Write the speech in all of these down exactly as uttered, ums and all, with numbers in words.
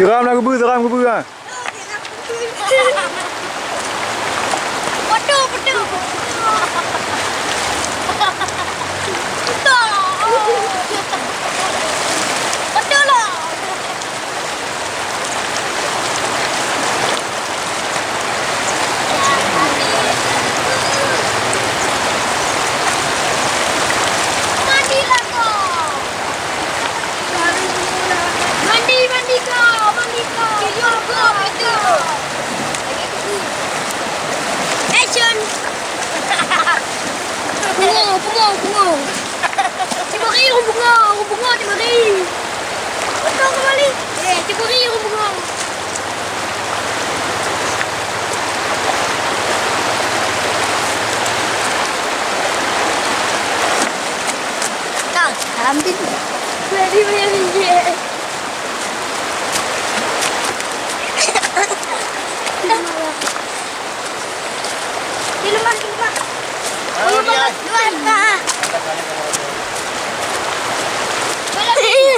Siram lah geubeue, siram geubeue, ha. Mandi, mandi kau, mandi kau. Video kau, video. Action. Pungo, pungo, pungo. Cibori, ureueng pungo, ureueng pungo, cibori. Untung kembali. Eh, cibori, ureueng pungo. Kang, salam bin. Jadi, banyak minggir. Di rumah, di rumah. Di rumah, di rumah.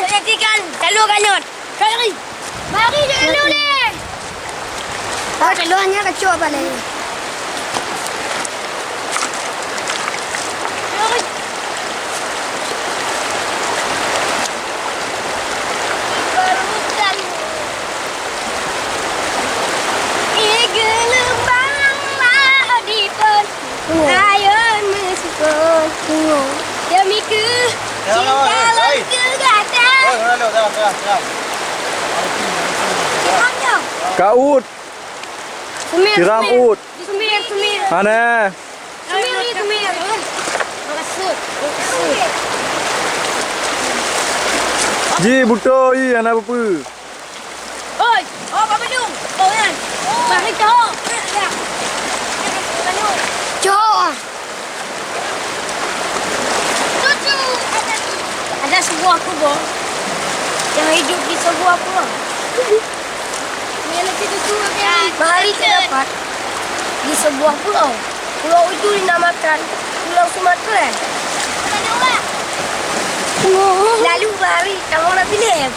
Perhatikan, kalau kanyut. Kari. Mari dulu deh. Ah, keluarnya kecoh apa lagi? Pungo. Ayon meusuko. Pungo. Demi keu cinta lôn keu gata. Oi, mana lu? Dalam, dalam, dalam. Ka uet. Sumir, siram sumir. Uet. Sumir, sumir. Mana? Sumir, sumir. Maksud. Ji, butôi, hana peue-peue. Oi, oh, Pak Bandung. Oh, kan. Mari, Cok. Ya. Cok, ah. Cucu. Ada sebuah kubur yang hidup di sebuah pulau. Yang lebih lucu lagi. Bahari terdapat di sebuah pulau. Pulau itu dinamakan Pulau Sumatera. Lalu bahari kamu nak pilih?